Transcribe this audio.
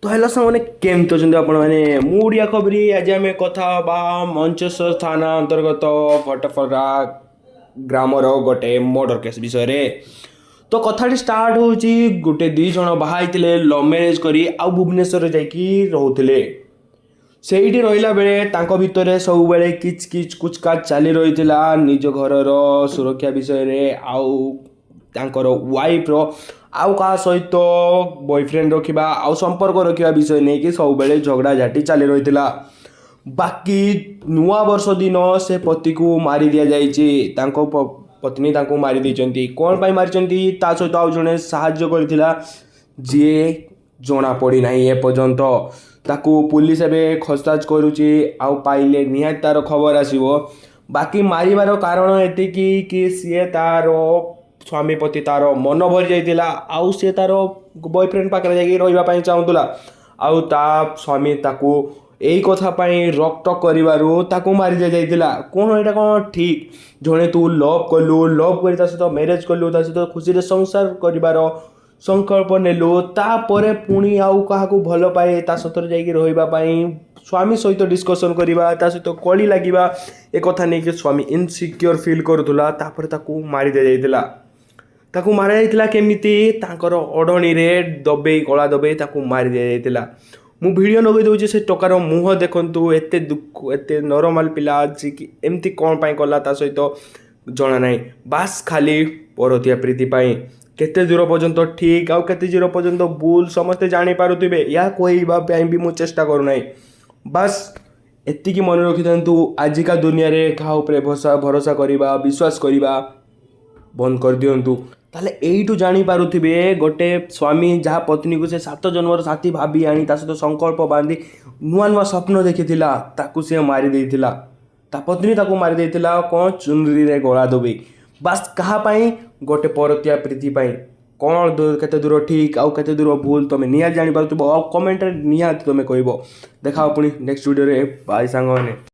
ତ ହେଲୋ ସାଙ୍ଗମାନେ, କେମିତି ଅଛନ୍ତି ଆପଣମାନେ? ମୁଁ ଓଡ଼ିଆ ଖବରି। ଆଜି ଆମେ କଥା ହେବା ମଞ୍ଚେଶ୍ୱର ଥାନା ଅନ୍ତର୍ଗତ ଭଟପରା ଗ୍ରାମର ଗୋଟେ ମର୍ଡ଼ର କେସ୍ ବିଷୟରେ। ତ କଥାଟି ଷ୍ଟାର୍ଟ ହେଉଛି, ଗୋଟେ ଦୁଇ ଜଣ ବାହା ହେଇଥିଲେ ଲଭ୍ ମ୍ୟାରେଜ୍ କରି ଆଉ ଭୁବନେଶ୍ୱରରେ ଯାଇକି ରହୁଥିଲେ। ସେଇଠି ରହିଲା ବେଳେ ତାଙ୍କ ଭିତରେ ସବୁବେଳେ କିଚ୍ କିଚ୍ କୁଚ୍ କାଚ୍ ଚାଲି ରହିଥିଲା ନିଜ ଘରର ସୁରକ୍ଷା ବିଷୟରେ ଆଉ ତାଙ୍କର ୱାଇଫ୍ର ଆଉ କାହା ସହିତ ବୟଫ୍ରେଣ୍ଡ ରଖିବା ଆଉ ସମ୍ପର୍କ ରଖିବା ବିଷୟ ନେଇକି ସବୁବେଳେ ଝଗଡ଼ାଝାଟି ଚାଲି ରହିଥିଲା। ବାକି ନୂଆ ବର୍ଷ ଦିନ ସେ ପତିକୁ ମାରି ଦିଆଯାଇଛି। ତାଙ୍କ ପତ୍ନୀ ତାଙ୍କୁ ମାରି ଦେଇଛନ୍ତି। କ'ଣ ପାଇଁ ମାରିଛନ୍ତି, ତା ସହିତ ଆଉ ଜଣେ ସାହାଯ୍ୟ କରିଥିଲା ଯିଏ, ଜଣା ପଡ଼ିନାହିଁ ଏପର୍ଯ୍ୟନ୍ତ। ତାକୁ ପୁଲିସ ଏବେ ଖୋଜତାଜ କରୁଛି ଆଉ ପାଇଲେ ନିହାତି ତାର ଖବର ଆସିବ। ବାକି ମାରିବାର କାରଣ ଏତିକି କି ସିଏ ତାର ସ୍ୱାମୀ ପ୍ରତି ତାର ମନ ଭରି ଯାଇଥିଲା ଆଉ ସିଏ ତାର ବୟଫ୍ରେଣ୍ଡ ପାଖରେ ଯାଇକି ରହିବା ପାଇଁ ଚାହୁଁଥିଲା। ଆଉ ତା ସ୍ୱାମୀ ତାକୁ ଏଇ କଥା ପାଇଁ ରୋକଟୋକ କରିବାରୁ ତାକୁ ମାରି ଦିଆଯାଇଥିଲା। କ'ଣ ଏଇଟା କ'ଣ ଠିକ୍? ଜଣେ ତୁ ଲଭ୍ କଲୁ, ଲଭ୍ କରି ତା ସହିତ ମ୍ୟାରେଜ୍ କଲୁ, ତା ସହିତ ଖୁସିରେ ସଂସାର କରିବାର ସଂକଳ୍ପ ନେଲୁ, ତାପରେ ପୁଣି ଆଉ କାହାକୁ ଭଲ ପାଏ ତା ସହିତ ଯାଇକି ରହିବା ପାଇଁ ସ୍ୱାମୀ ସହିତ ଡିସ୍କସନ୍ କରିବା, ତା ସହିତ କଳି ଲାଗିବା, ଏ କଥା ନେଇକି ସ୍ୱାମୀ ଇନସିକ୍ୟୋର ଫିଲ୍ କରୁଥିଲା। ତାପରେ ତାକୁ ମାରି ଦିଆଯାଇଥିଲା। ତାକୁ ମରାଯାଇଥିଲା କେମିତି? ତାଙ୍କର ଓଢ଼ଣୀରେ ଦବେଇ, ଗଳା ଦବେଇ ତାକୁ ମାରି ଦିଆଯାଇଥିଲା। ମୁଁ ଭିଡ଼ିଓ ଲଗେଇ ଦେଉଛି, ସେ ଟୋକାର ମୁହଁ ଦେଖନ୍ତୁ। ଏତେ ଦୁଃଖ, ଏତେ ନର୍ମାଲ ପିଲା ଅଛି କି ଏମିତି କ'ଣ ପାଇଁ କଲା ତା ସହିତ ଜଣା ନାହିଁ। ବାସ୍ ଖାଲି ପରକୀୟା ପ୍ରୀତି ପାଇଁ। କେତେ ଦୂର ପର୍ଯ୍ୟନ୍ତ ଠିକ୍ ଆଉ କେତେ ଦୂର ପର୍ଯ୍ୟନ୍ତ ଭୁଲ, ସମସ୍ତେ ଜାଣିପାରୁଥିବେ। ଏହା କହିବା ପାଇଁ ବି ମୁଁ ଚେଷ୍ଟା କରୁନାହିଁ। ବାସ୍ ଏତିକି ମନେ ରଖିଥାନ୍ତୁ, ଆଜିକା ଦୁନିଆରେ କାହା ଉପରେ ଭରସା କରିବା, ବିଶ୍ୱାସ କରିବା ବନ୍ଦ କରିଦିଅନ୍ତୁ। ତାହେଲେ ଏଇଠୁ ଜାଣିପାରୁଥିବେ, ଗୋଟେ ସ୍ୱାମୀ ଯାହା ପତ୍ନୀକୁ ସେ ସାତ ଜନ୍ମର ସାଥୀ ଭାବି ଆଣି ତା ସହିତ ସଂକଳ୍ପ ବାନ୍ଧି ନୂଆ ନୂଆ ସ୍ୱପ୍ନ ଦେଖିଥିଲା, ତାକୁ ସିଏ ମାରି ଦେଇଥିଲା। ତା ପତ୍ନୀ ତାକୁ ମାରି ଦେଇଥିଲା। କ'ଣ ଚୁନରିରେ ଗଳା ଦବେଇ। ବାସ୍, କାହା ପାଇଁ? ଗୋଟେ ପରକୀୟା ପ୍ରୀତି ପାଇଁ। କ'ଣ କେତେ ଦୂର ଠିକ୍ ଆଉ କେତେ ଦୂର ଭୁଲ, ତୁମେ ନିହାତି ଜାଣିପାରୁଥିବ ଆଉ କମେଣ୍ଟରେ ନିହାତି ତୁମେ କହିବ। ଦେଖା ପୁଣି ନେକ୍ସଟ ଭିଡ଼ିଓରେ। ବାଇ ସାଙ୍ଗମାନେ।